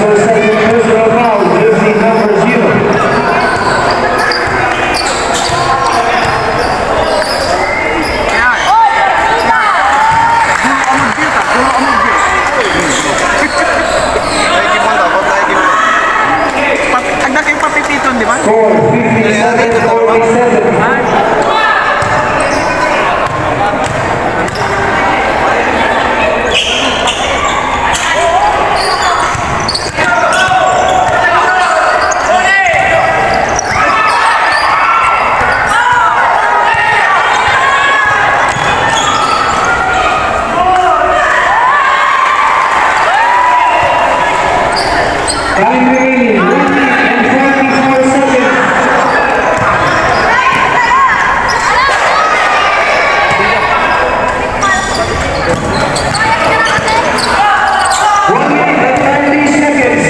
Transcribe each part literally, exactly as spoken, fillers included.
Second personal foul, jersey number zero. Pat-, agda kay papipiton, di ba? Score, fifty-seven forty-seven. Time remaining, one minute and forty-four seconds. One minute and thirty seconds.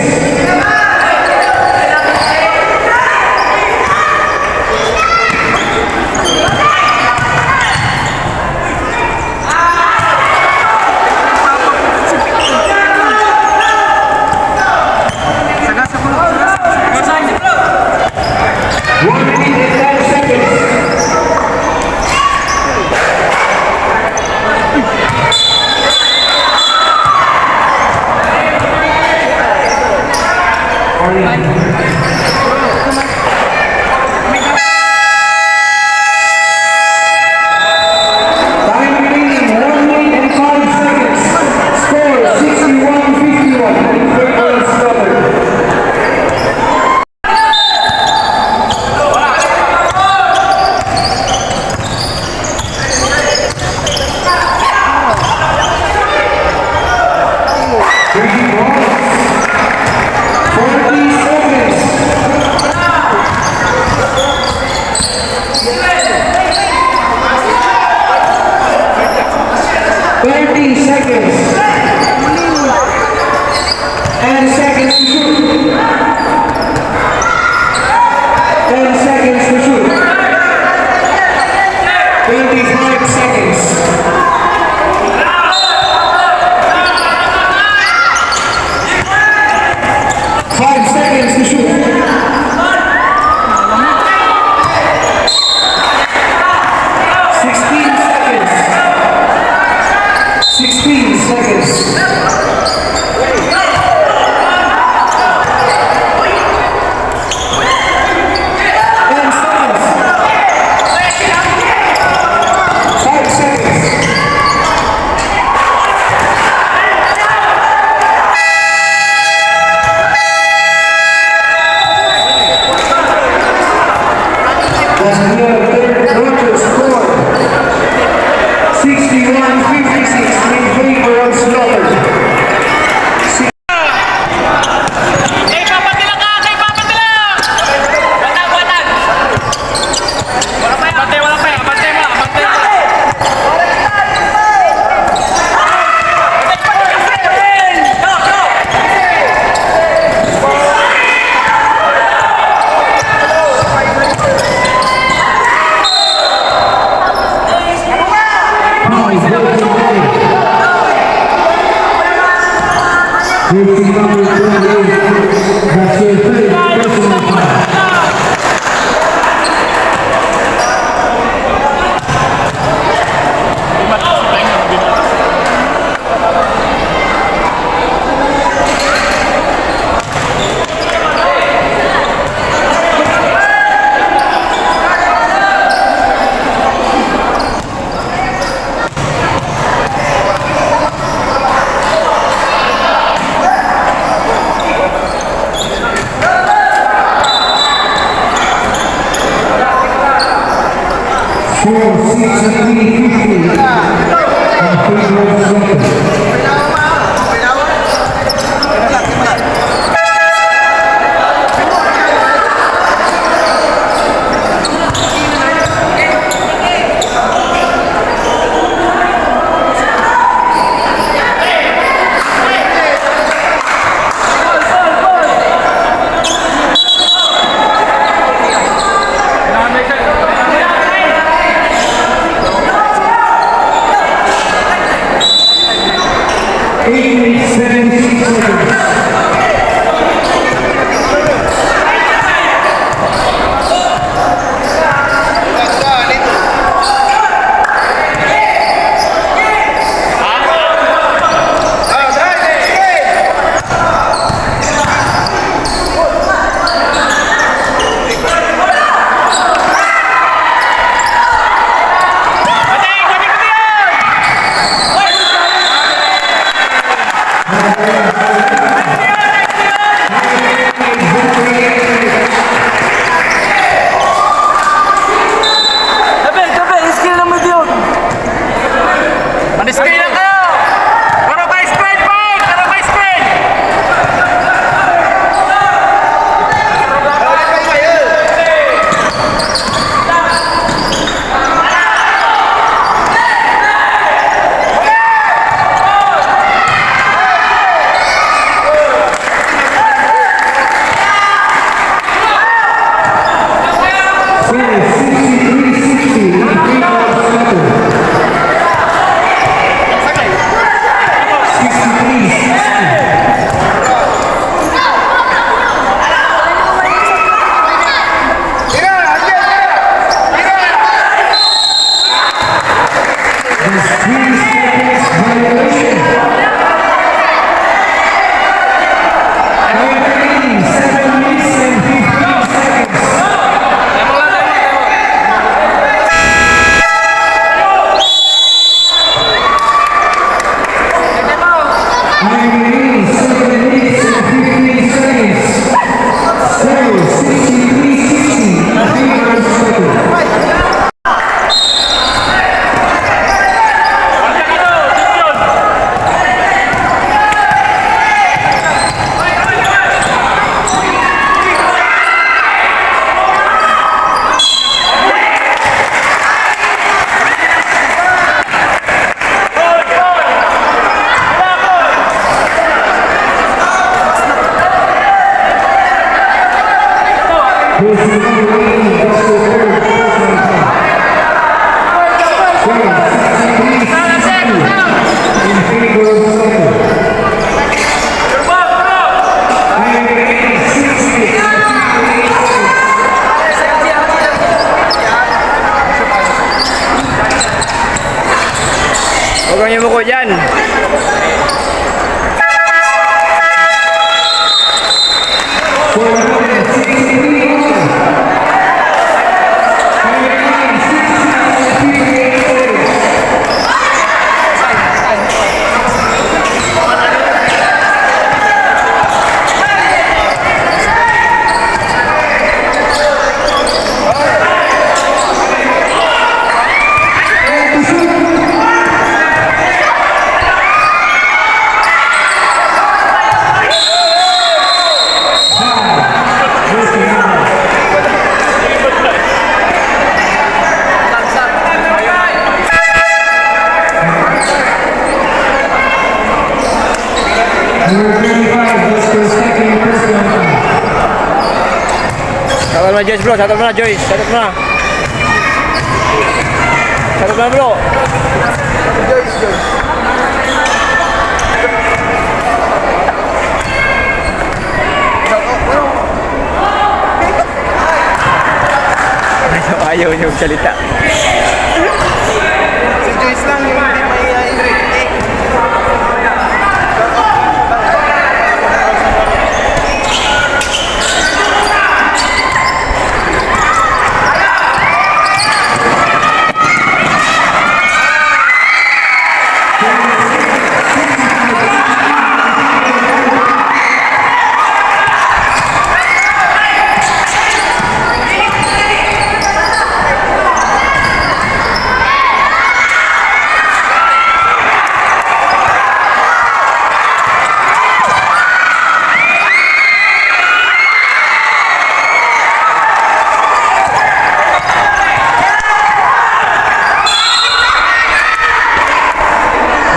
One minute and ten seconds. Time remaining, one minute and five seconds. Score, sixty-one fifty-one. In favor of Southern. Three balls. Forty seconds. Thirty seconds. Ten seconds to shoot. Ten seconds to shoot. Twenty-five seconds. Five seconds to shoot. Sixteen seconds. Sixteen seconds. Ten seconds. Five seconds. That's the third quarter score. Sixty-one fifty-six in favor of Slaughter. Kay Papa Tila ka! Kay Papa Tila! Batang, batang! Wala pa yan! Abante, wala pa yan! Abante mo! Abante mo! Jersey number twenty-eight, that's your third personal foul. Remaining seven minutes and fifteen seconds. Score sixty-three sixty in favor of Soto. Huwag kang yumuko dyan. Number twenty-five, just for a second, first round. Shoutout mo na, Joyce, bro. Shoutout mo na, Joyce. Shoutout mo na. Shoutout mo na, bro. Ayaw, ayaw niyo magsalita. Si Joyce lang yung hindi may, ah, intro.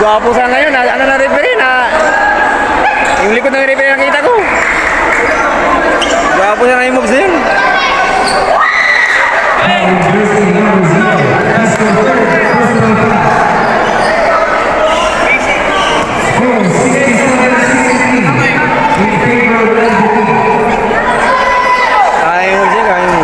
Gwapo sa ngayon, ah, ano na referee na, yung likod ng referee nakita ko. Gwapo sa ngayon moves na yun. Kaya mo, Jing, kaya mo.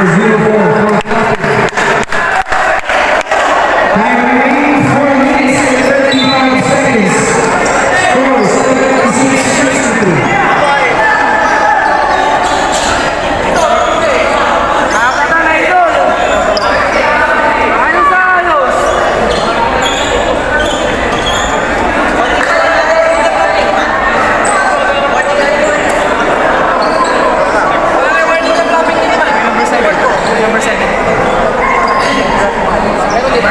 Time remaining four minutes and thirty-five seconds. Score, seventy-six sixty-three. Number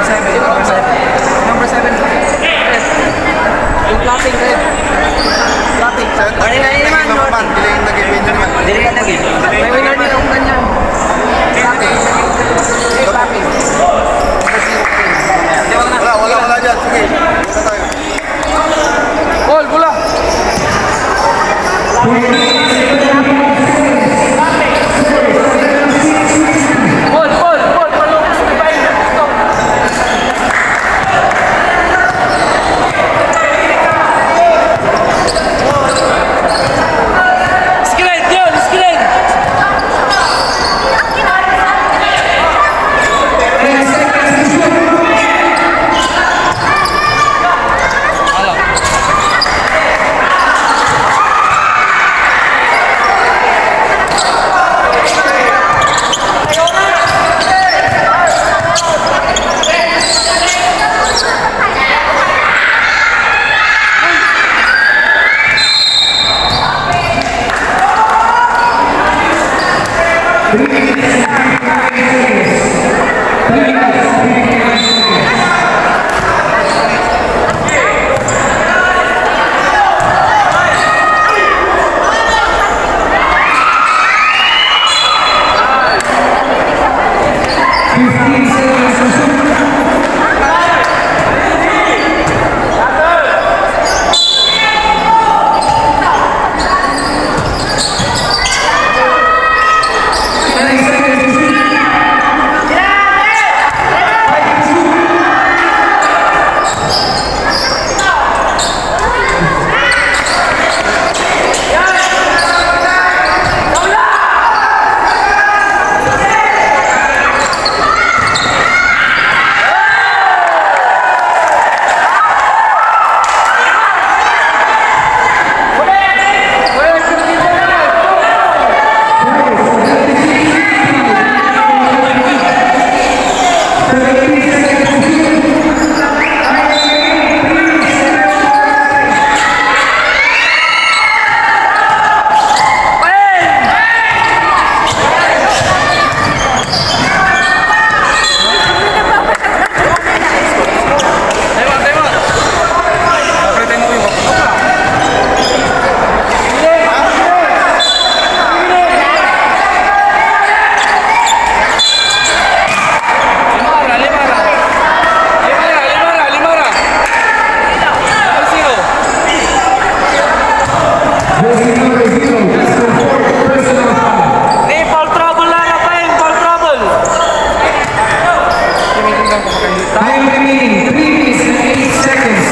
seven. Number seven. Number seven. Red. Yung clapping, red. Clapping. Ano na yun naman, Norty? Dili ka nag-, may winner nila kung ganyan. Clapping. Clapping. Wala, wala, wala dyan. Sige. Punta tayo. Ball, bola. Ball, ball, ball, palabas, ball. Screen, yun, screen. Limara, limara. Limara, limara, limara. Number zero. Jersey number zero, that's the fourth personal foul. Hey, foul trouble na, Rafael, foul trouble. Time remaining, three minutes and eight seconds.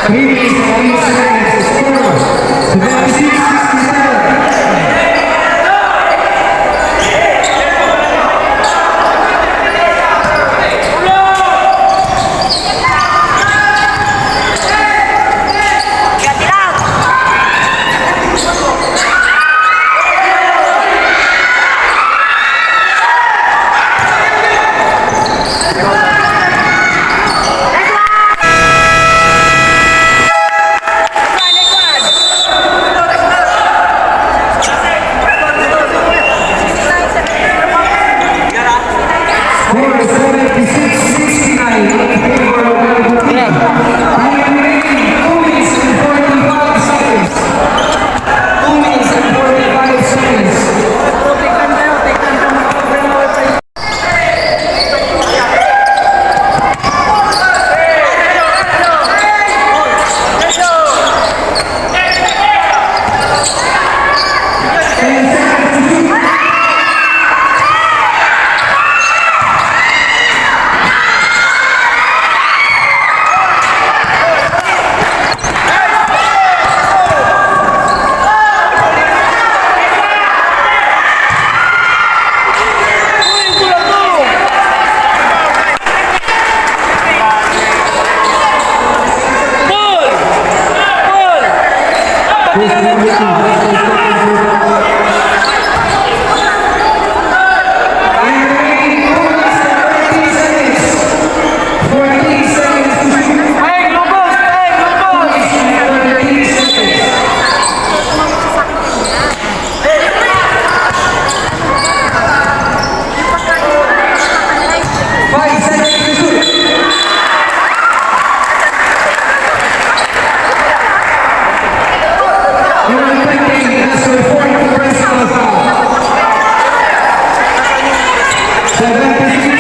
Three minutes and eight seconds. Score, seventy-six sixty-seven. Five seconds to shoot. Number twenty, that's your fourth personal foul. Seventy-six.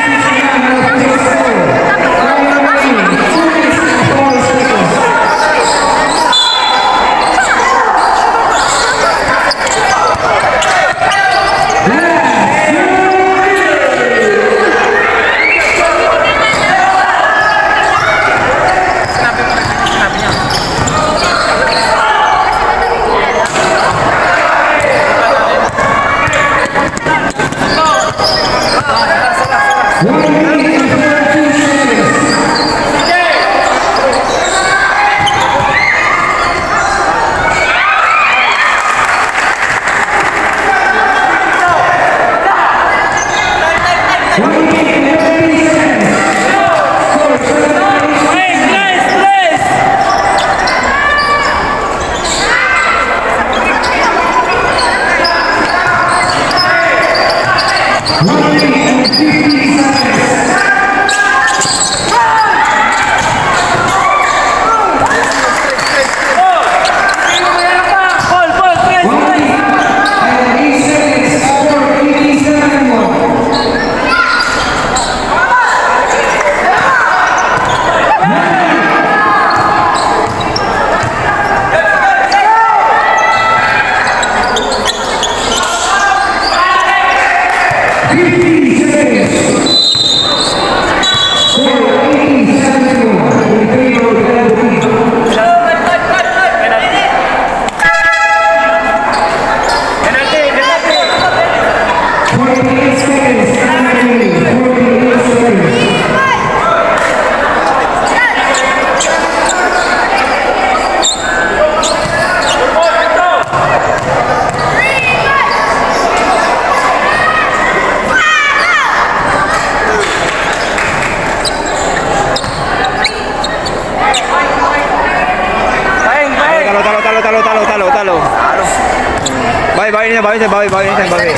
Talo, talo, talo, talo, talo, talo, talo, talo. Bawi, bawi niya, bawi niya, bawi, bawi niya, bawi.